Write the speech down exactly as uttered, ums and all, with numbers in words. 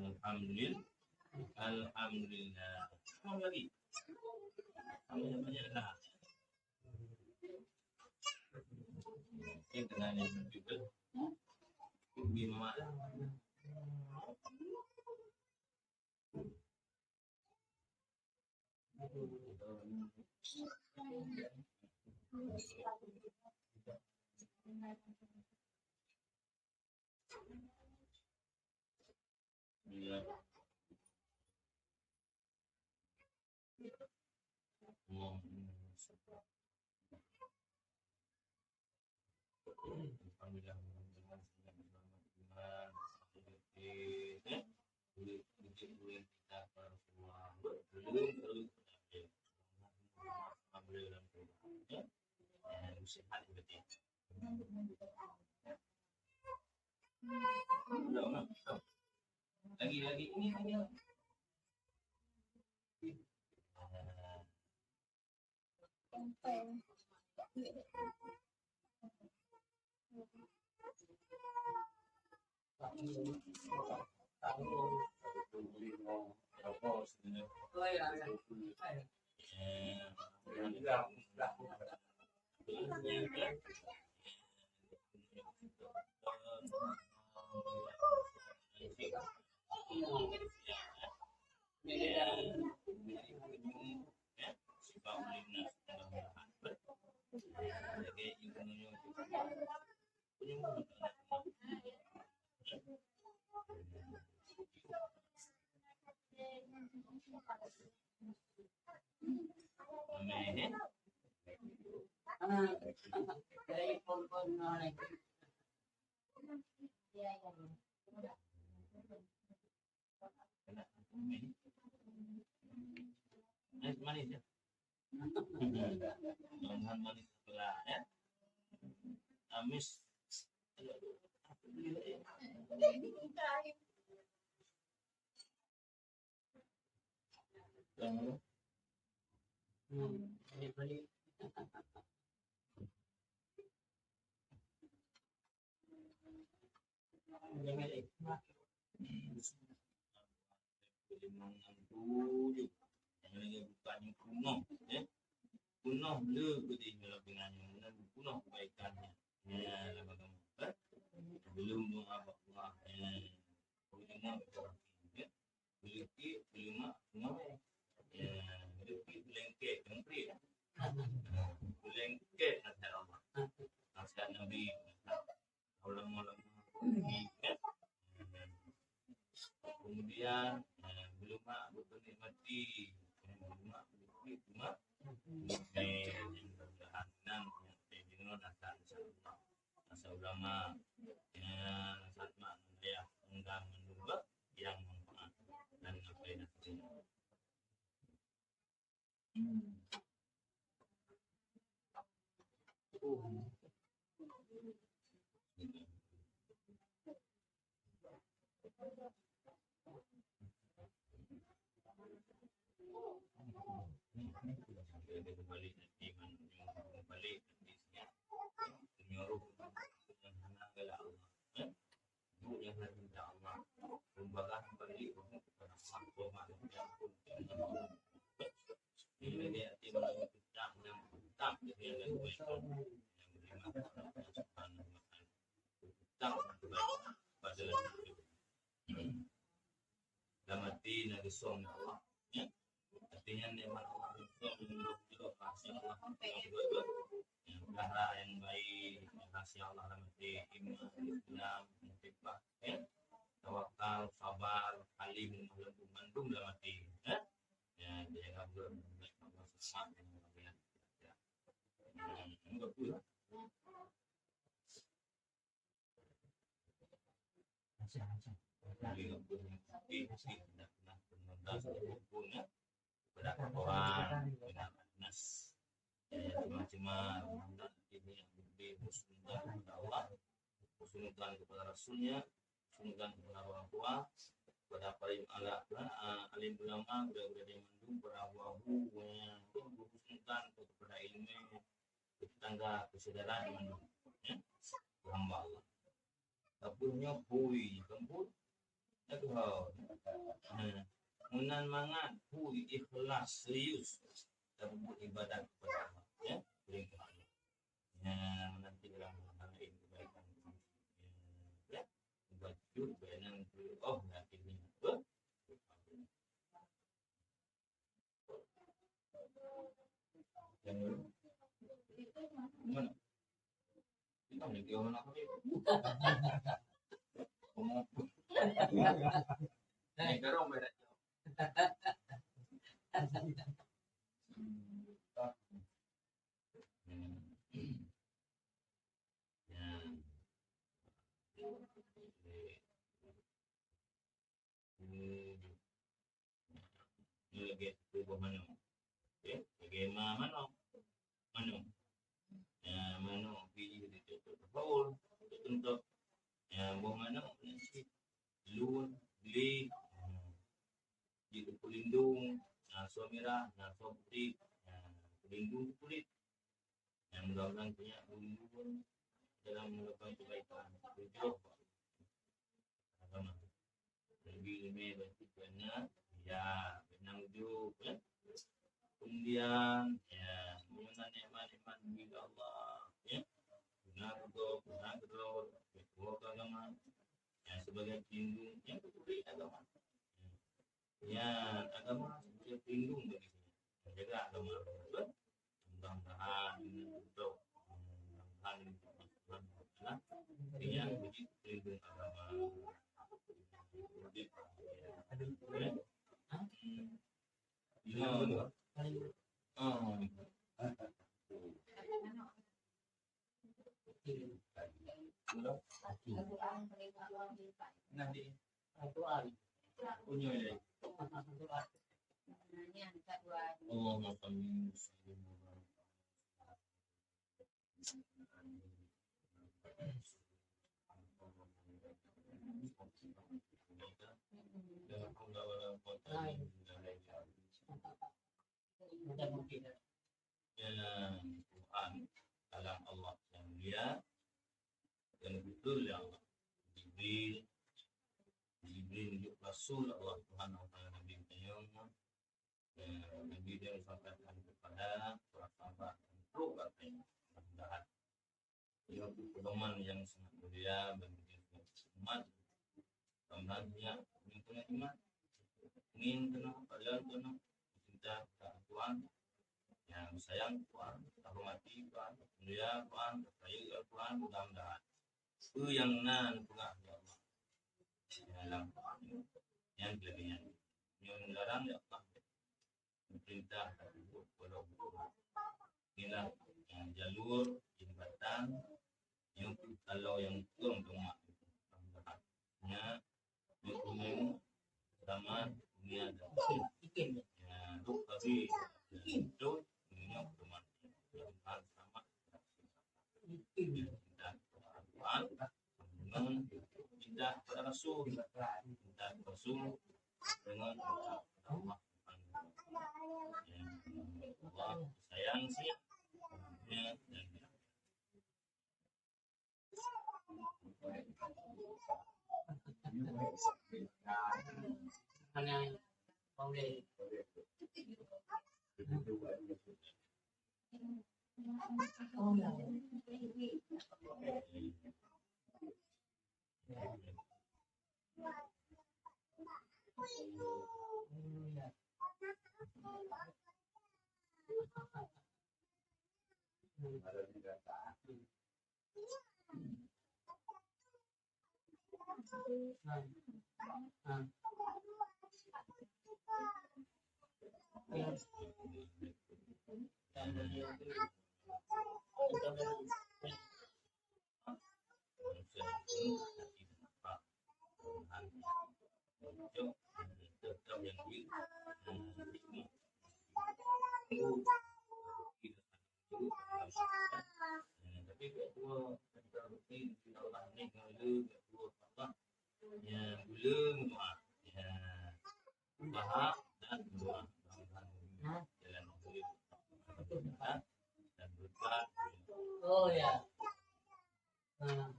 Alhamdulillah. Alhamdulillah. Tambah lagi. Tambah banyak lah. Ini tengah ni juga. Ini mamak lah. Lagi, lagi. Ini, ini. Manis, manis ya. Jangan manis sebelah ya. Amis. Hmm, balik-balik. Limong enam tujuh. Yang lagi buka ni penuh, ya. Penuh le gede nyoe dengan nyoe, penuh kebaikannya. Ya, lama kamu. Belum doa Allah. Ya. Kau dengar, ya. Beuleuki, beuleumak, ngon. Ya, beuleuki, beulengkek, konkret. Beulengkek nasihat Allah. Nasihat Nabi, ulama-ulama. Kemudian, eh, beuleumak, beuleuki, beuleumak, beuleuki, beuleumak. Eh, mudah-mudahan nang, eh, jinoe nasihat, insya Allah. Masa ulama, ya, saat mak ayah, enggak menurut yang manfaat dan apa yang Balik nanti, balik nanti, menyuruh yang hana galak Allah. Eh? Bukan hanya minta Allah. Pembalas balik kepada Allah. Tobat dan ampun. Bila dia hati malam petang dan petang dia lakukan yang beriman kepada Allah Subhanahu wa Taala. Petang pada dalam hati nak gesong Allah. Ya. Artinya nikmat Allah itu menurut itu rahsia Allah. Yang pelihara yang baik, rahsia Allah dalam hati, iman, Islam, muktifah, ya. Tawakal, sabar, halim, lembut, mandum dalam hati. Ya. Ya, dia kabul, Allah sama dengan Allah. Ya. Hmm, betul. Pada orang, pada nas. Ya, cuma-cuma ini yang lebih bersyukur kepada Allah, bersyukur kepada Rasulnya, bersyukur kepada orang tua, kepada para alim, ah, alim ulama, kepada mandum, para abu-abu, yang bersyukur kepada ilmu, tetangga, persaudaraan, mandum, ya, hamba Allah. Tapi nyoe bui, kempul, Tuhan. Nah, meunan mangat, peue ikhlas, serius tapeubuet ibadat kepada Allah, ya, perintah Allah. Ya, nanti dalam hal lain kebaikan. Ya, bacut, bayangan, oh, yakin ni. Betul? Yang mana? Kita ni dia mana kami? Nah, sekarang beda. Hmm. Ya. Ini lagi tubuh manok. Okey, lagi ma manok. Manok. Ya, manok pi di situ. Baul. Untuk ya, buah manok ni lun, beli. Jadi pelindung, nah, suam merah, nah, suam putih, nah, pelindung kulit. Yang mudah-mudahan punya pelindung dalam melakukan kebaikan. Tujuh agama. Lebih lima berarti kena, ya, kena ujuk, ya. Kemudian, ya, menggunakan nikmat-nikmat dari Allah, ya. Guna kedua, guna kedua, kedua agama. Ya, sebagai pelindung, yang kedua agama. Ya. Ya, agama sebagai pelindung bagi kita. Menjaga agama. Betul? Mudah-mudahan untuk, mudah-mudahan untuk Tuhan Taala yang menjadi pelindung agama. Aduh. Ya. Hmm. Ya. Oh. Nah, di Al-Quran. Punya dia. Allahumma salli wa sallim wa barik. La haula wa la quwwata illa billah. Dan Quran, kalam Allah yang mulia, dan betul ya Allah. Jibril, Jibril menunjuk Rasul Allah Subhanahu wa Taala Nabi Muhammad. Eh, Nabi dia disampaikan kepada para sahabat untuk katanya. Mudah-mudahan Ia pedoman yang sangat mulia bagi kita umat. Mudah-mudahan banyak yang punya iman. Ingin kena, padahal kena cinta kepada Tuhan, yang sayang Tuhan, hormati Tuhan, mulia Tuhan, percaya Tuhan, mudah-mudahan. Peue yang na neupeugah lé Allah dalam Quran nyan, nyang keuleubaihan. Nyang larang lé Allah. Pemerintah dan ibu pondok. Inilah, eh, jalur jembatan yang kalau yang tuan rumah nya itu sama dunia dan ya, duk tapi itu dunia rumah sama. Cinta kepada Tuhan, cinta kepada Rasul, cinta kepada Rasul dengan cinta kepada Allah. Ya, Allah sayang sih. Ya, dan Tapi kat dua, kat dua rutin, Allah ni, gula, kat dua, Allah. Ya, gula, minum. Ya. Faham dan minum. Jalan gula. Dan berkat. Oh, ya. Ha.